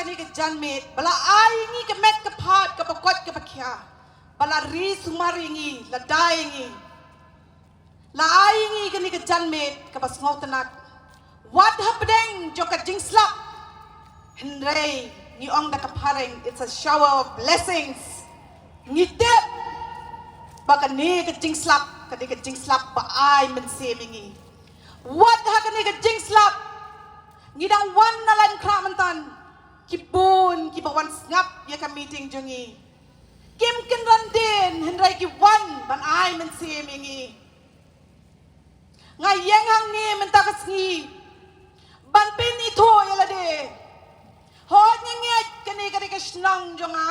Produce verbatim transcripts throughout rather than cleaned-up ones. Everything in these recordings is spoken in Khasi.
kane ka janmiet ba la ai ïa ngi ka met ka phad kaba koit kaba khia, ba la ri sumar ïa ngi, la da ïa ngi, la ai ïa ngi kane ka janmiet kaba sngewtynnat. Wat hapdeng jong ka jingslap, hynrei ngi ong da ka phareng, it's a shower of blessings. Ngi tip ba kane ka jingslap, kane ka jingslap ba ai mynsiem ïa ngi. Wat ha kane ka jingslap, ngi dang wan na Laitumkhrah mynta, ki bun kiba wan sngap ïa ka meeting jong ngi. Kim kynran dien, hynrei ki wan ban ai mynsiem ïa ngi. Nga ïeng hangne mynta ka sngi ban pynithuh ïa lade. Hooid, nga ngeit kane ka dei ka shnong jong nga.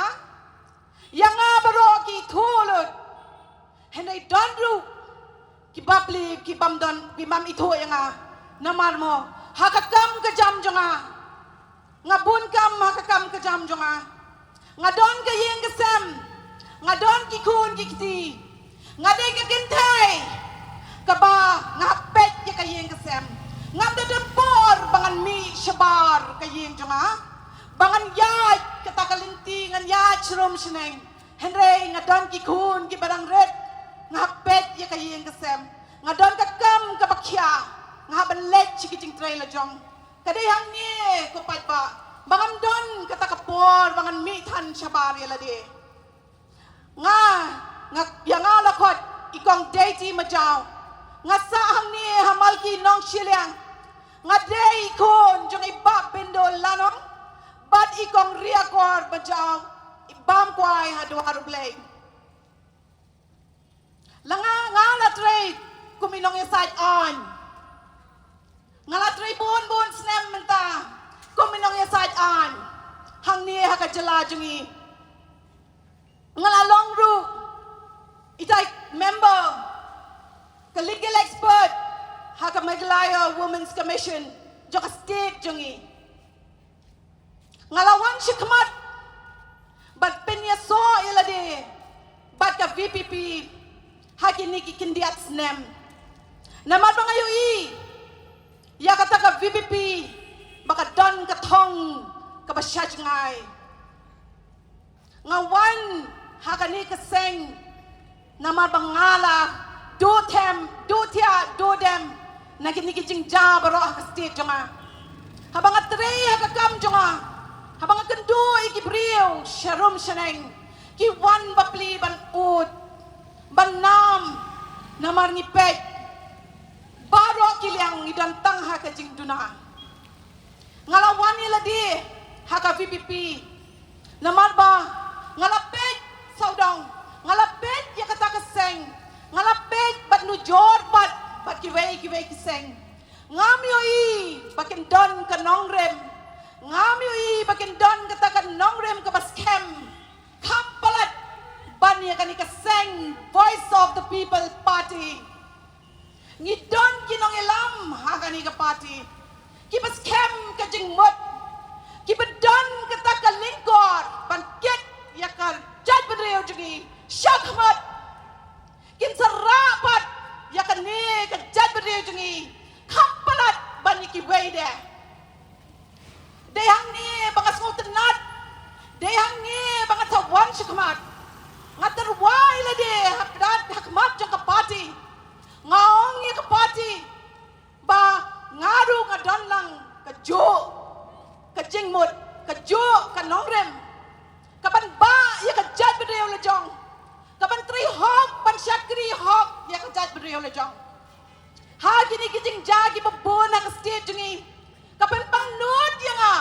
Ïa nga baroh ki ithuh lut. Hynrei don ruh ki bapli ki bym don, ki bym ithuh ïa nga. Namar mo, ha ka kam ka jam jong nga, nga bun kam ha ka kam ka jam jong nga. Nga don ka ïing ka sem, nga don ki khun ki kti. Nga dei ka kynthei kaba nga peit ïa ka ïing ka sem. Ngam da don por ba ngan mih shabar ka ïing jong nga, ba ngan ïaid kata ka lynti, ngan ïaid sharum shaneng. Hynrei nga don ki khun kiba dang rit, nga peit ïa ka ïing ka sem. Nga don ka kam kaba khia, nga hap ban leit sha ki jingtrei la jong. Ka dei hangne ko paidbah, ba ngam don kata ka por ba ngan mih than shabar ïa lade. Nga, nga, ïa nga la khot i Kong Deiti Majaw. Nga sah hangne ha Malki Nongshiliang. Nga dei i khun jong i Bah Bindo Lanong bad i Kong Riakor Majaw, i bam kwai ha Dwar U Blei. La nga, nga la trei kum i nongïasaid aiñ. Nga la trei bun bun snem mynta kum i nongïasaid aiñ hangne ha ka jylla jong ngi. Nga la long ruh itai member, ka legal expert ha ka Meghalaya Women's Commission jong ka state jong ngi. Nga la wan shakhmat bad pynïasoh ïa lade bad ka V P P ha kine ki khyndiat snem. Namar ba nga ïohi ïa kata ka V P P ba ka don ka thong kaba shah jngai. Nga wan ha kane ka seng namar ba nga la duh them, duh thiah, duh dem na kine ki jingjia baroh ha ka state jong nga. Haba nga trei ha ka kam jong nga, haba nga kynduh ïa ki briew sharum shaneng, ki wan bapli ban ud, ban nam, namar ngi peit baroh ki liang ngi don tang ha ka jingduna. Nga la wan ïa lade ha ka V P P namar ba nga la peit sawdong, nga la peit ïa kata ka seng, nga la peit bad nujor bad, bad kiwei kiwei ki seng. Ngam ïohi ba kin don ka nongrim, ngam ïohi ba kin don kata ka nongrim kaba skhem. Kham palat ban ïa kane ka seng Voice of the People Party. Ngi don ki nongïalam ha kane ka party kiba skhem ka jingmut, kiba don kata ka lyngkor ban kit ïa ka jaitbynriew jong ngi shakhmat. Kin sa rah pat ïa kane ka jaitbynriew jong ngi kham palat ban ïa kiwei de. Dei hangne ba nga sngewtynnat, dei hangne ba nga sa wan shakhmat. Nga tyrwa ïa lade ha khmat, ha khmat jong ka party. Nga ong ïa ka party ba nga ruh nga don lang kajuh ka jingmut, kajuh ka nongrim, kaban bah ïa ka jaitbynriew la jong, kaban trei hok, ban shakri hok ïa ka jaitbynriew la jong. Ha kine ki jingjia kiba bun ha ka state jong ngi, ka pynpang nud ïa nga.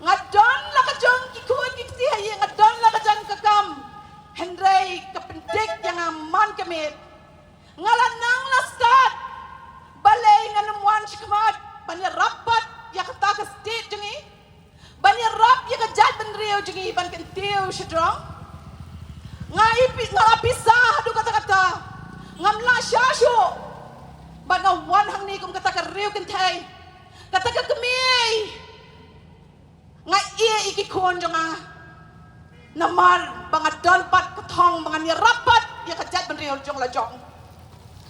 Nga don la ka jong ki khun ki kti ha ïing, nga don la ka jong ka kam, hynrei ka pyndik ïa nga man ka miet. Nga la nang la stad, balei ngan ym wan shakhmat ban ïarap pat ïa kata ka state jong ngi, ban ïarap ïa ka jaitbynriew jong ngi ban kyntiew shajrong? Nga i pi-, nga la pisa haduh katta katta, ngam lah sha shuh. Bad nga wan hangne kum kata ka riew kynthei, kata ka kmie. Nga ïeh ïa ki khun jong nga namar ba nga don pat ka thong ba ngan ïarap pat ïa ka jaitbynriew jong la jong.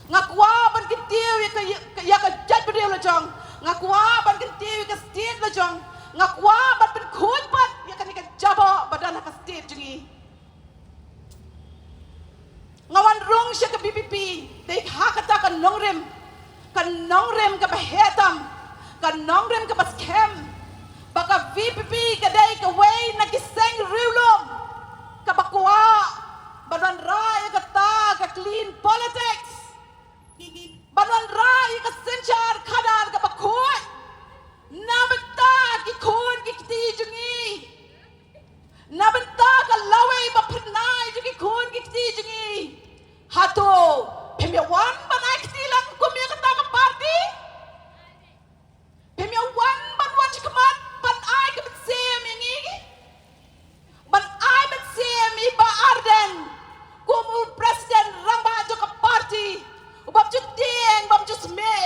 Nga kwah ban kyntiew ïa ka, ïa ka jaitbynriew la jong. Nga kwah ban kyntiew ïa ka state la jong. Nga kwah ban pynkhuid pat State jong ngi. Nga wan rung sha ka VPP dei ha kata ka nongrim, ka nongrim kaba heh tam, ka nongrim kaba skhem ba ka VPP ka dei kawei na ki seng riewlum kaba kwah ban wanrah ïa kata ka clean politics, ban wanrah ïa ka synshar khadar kaba khuid na bynta ki khun ki kti jong ngi, na bynta ka lawei ba phyrnai jong ki khun ki kti jong ngi. Hato phim ïa wan ban ai kti lang kum ïa kata ka party? Phim ïa wan ban wan shakhmat ban ai ka mynsiem ïa ngi, ban ai mynsiem ïa i Bah Ardent kum u president rangbah jong ka party, u bym ju tieng bym ju smiej,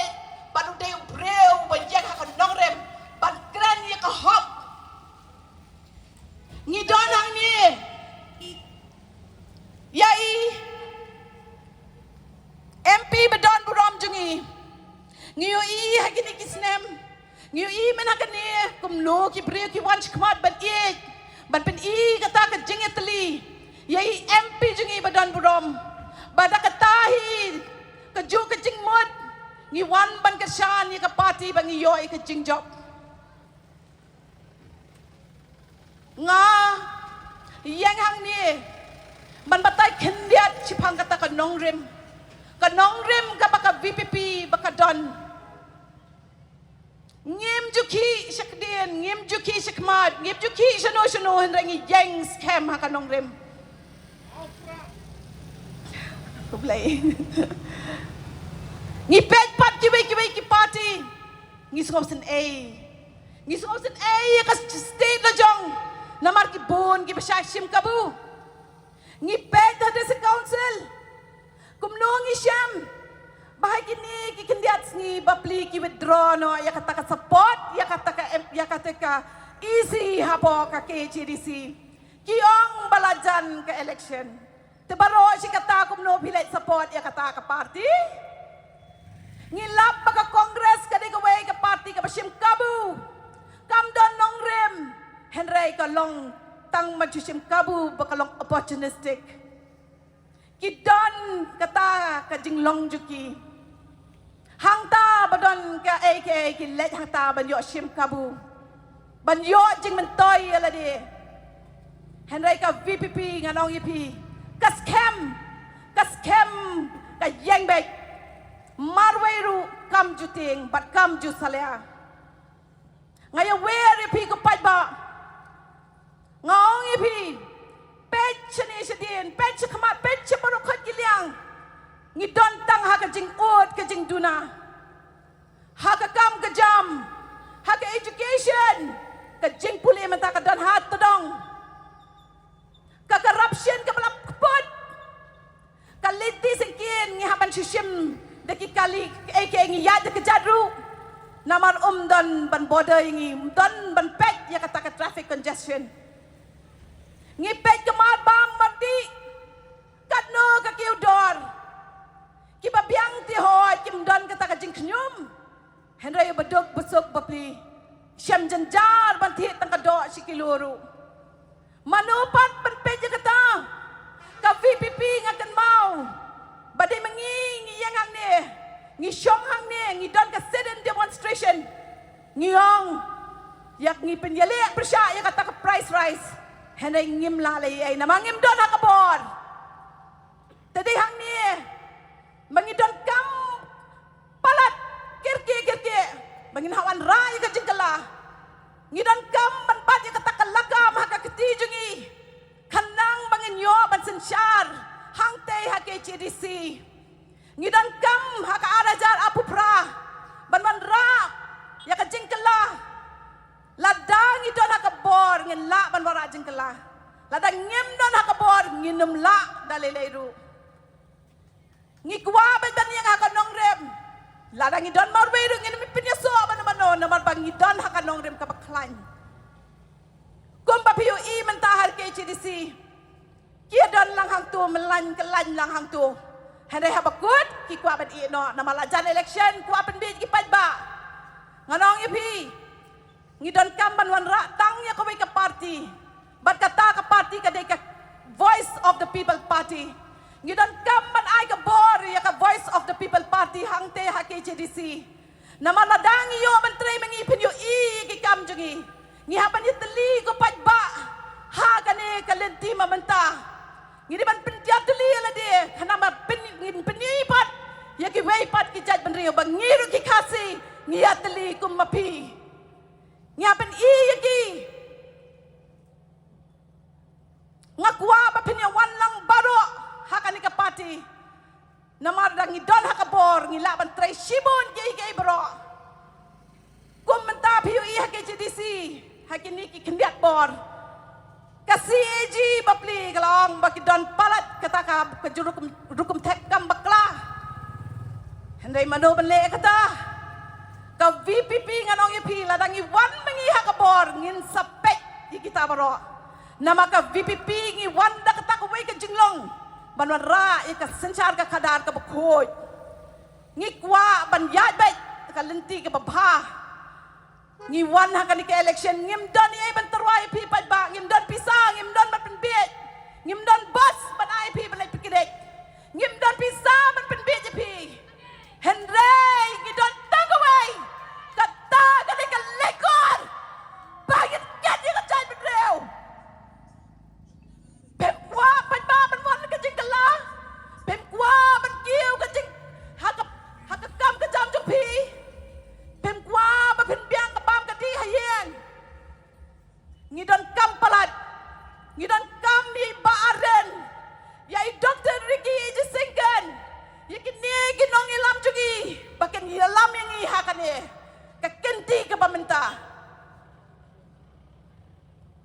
ban u dei u briew ban ïeng ha ka nongrim ban kren ïa ka hok. Ngi don hangne ïa i MP ba don burom jong ngi. Ngi ïohi ha kine ki snem, ngi ïohi mynta ha kane kumno ki briew ki wan shakhmat ban ïeit, ban pyni kata ka jingïatylli ïa i MP jong ngi ba don burom. Ba da kata hi kajuh ka jingmut ngi wan ban kyrshan ïa ka party ba ngi ïoh ïa ka jingjop. Nga ïeng hangne ban batai khyndiat shaphang kata ka nongrim, ka nongrim kaba ka VPP ba ka don. Ngim ju khih sha kdien, ngim ju khih shakhmat, ngim ju khih shano shano, hynrei ngi ïeng skhem ha ka nongrim. Khublei. Ngi peit pat kiwei kiwei ki party, ngi sngewsynei. Ngi sngewsynei ïa ka state la jong namar ki bun kiba shah shim kabu. Ngi peit ha district council kumno ngi shem ba ha kine ki khyndiat sngi bapli ki withdraw noh ïa kata ka support ïa kata ka M- ïa kata ka EC hapoh ka KHADC. Ki ong ba la jan ka election. Te baroh shi katta kumno phi leit support ïa kata ka party? Ngi lap ba ka Congress ka dei kawei ka party kaba shim kabu, kam don nongrim, hynrei ka long tang ban shu shim kabu ba ka long opportunistic. Ki don kata ka jinglong jong ki. Hangta ba don kaei kaei ki leit hangta ban ïoh shim kabu, ban ïoh jingmyntoi ïa lade. Hynrei ka VPP ngan ong ïa phi, ka skhem, ka skhem, ka ïeng beit. Marwei ruh kam ju tieng bad kam ju salia. Nga ïawer ïa phi ko paidbah. Nga ong ïa phi, peit shane shadien, peit shakhmat, peit sha baroh khoit ki liang. Ngi don tang ha ka jingud ka jingduna, ha ka kam ka jam, ha ka education. Ka jingpule mynta ka don ha tdong. Ka corruption kaba la kput. Ka lynti syngkien ngi hap ban shu shim da ki kali, eh, ki ngi ïaid da ka jait ruh. Namar ym don ban border ïa ngi, ym don ban peit ïa kata ka traffic congestion. Ngi peit ka marbam mardih, katno ka kiew dor. Kiba biang te hooid kim don kata ka jingkhñium. Hynrei ba duk ba suk ba plie, shem jynjar ban thied tang ka doh shi kilo ruh. Mano pat ban peit ïa kata? Ka VPP nga kynmaw ba dei ma ngi ngi ïeng hangne, ngi shong hangne, ngi don ka sit-in demonstration. Ngi ong ïa ngi pynïaleh pyrshah ïa kata ka price rise, hynrei ngim lah leh ei ei namar ngim don ha ka bor. Te dei hangne ba ngi donkam palat kyrkieh kyrkieh ba ngin hap wanrah ïa ka jingkylla. Ngi donkam ban bat ïa kata ka lakam ha ka kti jong ngi, khnang ba ngin ïoh ban synshar hangtei ha KHADC. Ngi donkam ha ka ar hajar arphew phra ban wanrah ïa ka jingkylla. Lada ngi don ha ka bor ngin lah ban wanrah jingkylla. Lada ngim don ha ka bor ngin ym lah da lei lei ruh. Ngi kwah ban ïeng ha ka nongrim. Lada ngi don marwei ruh ngin ym pynïasoh mano mano namar ba ngi don ha ka nongrim kaba khlaiñ. Kumba phi ïohi mynta ha KHADC, ki ïa don lang hangto, mlien kyllaiñ lang hangto. Hynrei haba kut ki kwah ban ïeh noh namar la jan election, kwah pynbiej ki paidbah. Ngan ong ïa phi, ngi donkam ban wanrah tang ïa kawei ka party. Bad kata ka party ka dei ka Voice of the People Party. Ngi donkam ban ai ka bor ïa ka Voice of the People Party hangtei ha K H A D C. Namar lada ngi ïoh ban trei ma ngi, phin ïohi ïa ki kam jong ngi. Ngi hap ban ïatylli ko paidbah ha kane ka lynti mynta. Ngi dei ban pynïatylli ïa lade, khnang ba pyn, ngin pyni pat ïa kiwei pat ki jaitbynriew ba ngi ruh ki Khasi ngi ïatylli kum ma phi. Ngi hap ban ïohi ïa ki. Nga kwah ba phin ïa wan lang baroh ha kane ka party. Namar da ngi don ha ka bor, ngi lah ban trei shibun kiei kiei baroh. Kum mynta phi ïohi ha K H A D C, ha kine ki khyndiat bor, ka C A G bapli ka la ong ba ki don palat kata ka, ka ju rukom, rukom thep kam bakla. Hynrei mano ban leh kata? Ka V P P ngan ong ïa phi, lada ngi wan ma ngi ha ka bor, ngin sa peit ïa kita baroh. Namar ka V P P ngi wan da kata kawei ka jinglong ban wanrah ïa ka synshar ka khadar kaba khuid. Ngi kwah ban ïaid beit ka lynti kaba bha. Ngi wan ha kane ka election, ngim don ei ei ban tyrwa ïa phi paidbah, ngim don pisa, ngim don ban pynbiej, ngim don bus ban ai ïa phi ban leit picnic, ngim don pisa ban pynbiej ïa phi. Hynrei ngi don tang kawei, kata ka dei ka lehkor ba ngin kit ïa ka jaitbynriew. Phim kwah paidbah ban wan ka jingkylla? Phim kwah ban kiew ka jing, ha ka, ha ka kam ka jam jong phi? Phim kwah ba phin biang ka bam ka dih ha ïing? Ngi donkam palat, ngi donkam ïa i Bah Ardent, ïa i Doctor Ricky A J Syngkon, ïa kine ki nongïalam jong ngi ba kin ïalam ïa ngi ha kane ka kynti kaba mynta.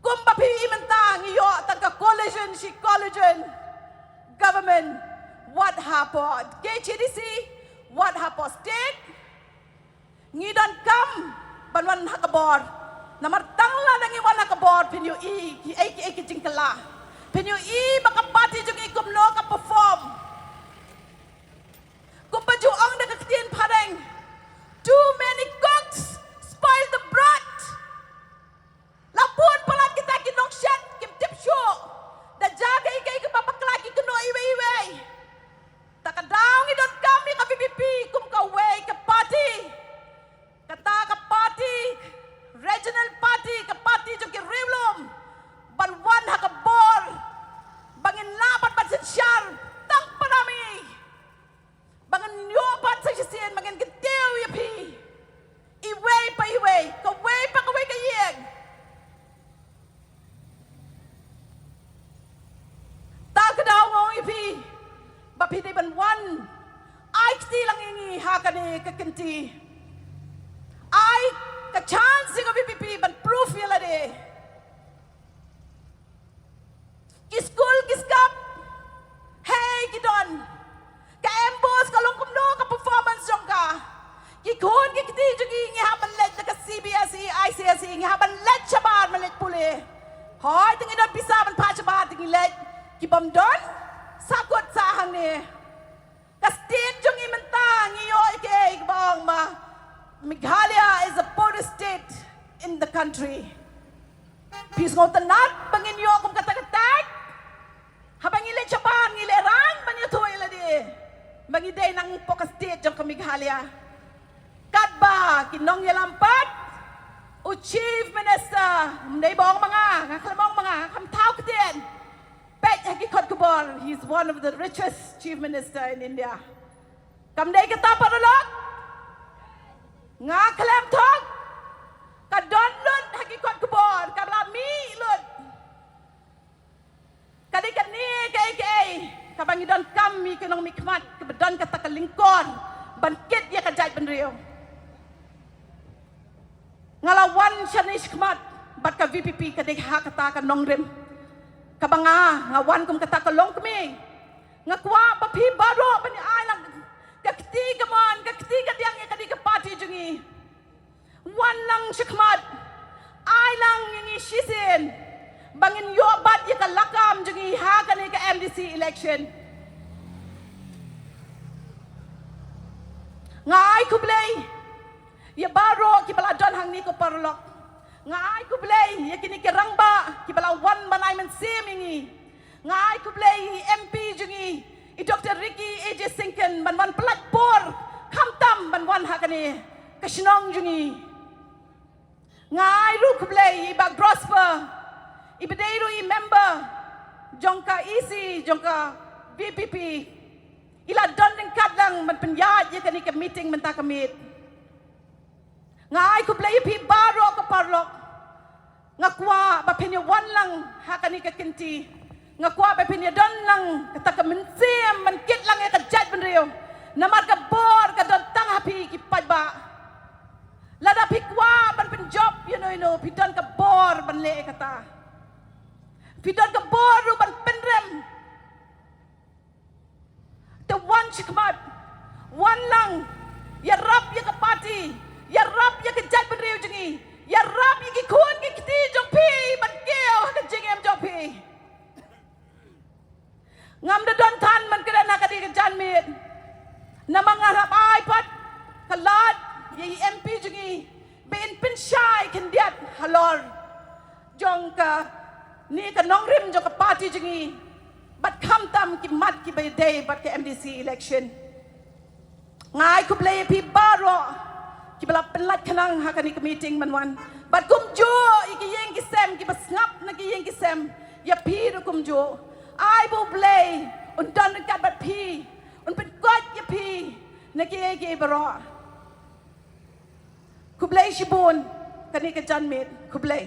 Kumba phi i mynta ngi ïoh tang ka coalition shi coalition government, wat hapoh K H A D C, wat hapoh state. Ngi donkam ban wan ha ka bor. Namar tang lada ngi wan ha ka bor, phin ïohi kiei kiei ki jingkylla. Phin ïohi ba ka party jong ngi kumno ka perform. Kumba ju ong da ka ktien phareng, too many cooks spoil the broth. La bun palat kita ki nongshad kim tip shuh. Da jia kaei kaei kaba bakla ki kynnoh iwei iwei. Ta ka daw ngi donkam ïa ka V P P kum kawei ka party. Kata ka party, regional party, ka party jong ki riewlum, ban wan ha ka bor ba ngin lah ban, ban synshar tang para ma ngi. Ba ngin ïoh pat sa shisien ba ngin kyntiew ïa phi iwei pa iwei, kawei pa kawei ka ïing. Ta ka daw nga ong ïa phi ba phi dei ban wan. Ai kti lang ïa ngi ha kane ka kynti. Ai ka chance ïa ka V P P ban prove ïa lade. Ki skul ki skap, hei ki don. Ka MBOSE ka long kumno ka performance jong ka? Ki khun ki kti jong ngi, ngi hap ban leit da ka C B S E, I C S E, ngi hap ban leit shabar ban leit pule. Hooid, te ngi don pisa ban phah shabar te ngi leit. Ki bym don, sahkut sah hangne. Ka state jong ngi mynta ngi ïoh ïa kaei kaba ong ba Meghalaya is the poorest state in the country. Phi sngewtynnat ba ngin ïoh kum kata katai? Haba ngi leit shabar ngi lehraiñ ban ïathuh ïa lade ba ngi dei nangpoh ka state jong ka Meghalaya. Katba ki nongïalam pat, u Chief Minister, ym dei ba ong ma nga, nga khlem ong ma nga, nga khlem thaw ktien. Peit ha ki kot khubor, he is one of the richest chief minister in India. Kam dei kata paralok? Nga khlem thok. Ka don lut ha ki kot khubor, ka la mih lut. Ka dei kane kaei kaei kaba ngi donkam, ïa ki nongmihkhmat kaba don kata ka lyngkor ban kit ïa ka jaitbynriew. Nga la wan shane shakhmat bad ka V P P, ka dei ha kata ka nongrim kaba nga, nga wan kum kata ka longkmie. Nga kwah ba phi baroh ban ai lang ka kti kamon, ka kti kadiang ïa kane ka party jong ngi. Wan lang shakhmat, ai lang ïa ngi shisien ba ngin ïoh bat ïa ka lakam jong ngi ha kane ka M D C election. Nga ai khublei ïa baroh kiba la don hangne ko paralok. Nga ai khublei ïa kine ki rangbah kiba la wan ban ai mynsiem ïa ngi. Nga ai khublei ïa i M P jong ngi, i Doctor Ricky A J Syngkon, ban wan pyllait por khamtam ban wan ha kane ka shnong jong ngi. Nga ai ruh khublei ïa i Bah Grosper, iba dei ruh i member jong ka E C jong ka V P P. I la don ryngkat lang ban pynïaid ïa kane ka meeting mynta ka miet. Nga ai khublei ïa phi baroh ko paralok. Nga kwah ba phin ïa wan lang ha kane ka kynti. Nga kwah ba phin ïa don lang kata ka mynsiem ban kit lang ïa ka jaitbynriew. Namar ka bor ka don tang ha phi ki paidbah. Lada phi kwah ban pynjop ïano ïano, phi don ka bor ban leh ïa kata. Phi don ka bor ruh ban pynrem. Te wan shakhmat, wan lang, ïarap ïa ka party, ïarap ïa ka jaitbynriew jong ngi, ïarap ïa ki khun ki kti jong phi ban kiew ha ka jingim jong phi. Ngam da don than ban kren ha kane ka janmiet. Namar nga hap ai pat ka lad ïa i M P jong ngi ba in pynshai khyndiat halor jong kane ka nongrim jong ka party jong ngi. Bad khamtam ki mat kiba dei bad ka M D C election. Nga ai khublei ïa phi baroh kiba la pynlait khnang ha kane ka meeting ban wan. Bad kumjuh ïa ki ïing ki sem kiba sngap na ki ïing ki sem, ïa phi ruh kumjuh. Ai ba U Blei un don ryngkat bad phi, un pynkoit ïa phi na kiei kiei baroh. Khublei shibun, kane ka janmiet, khublei.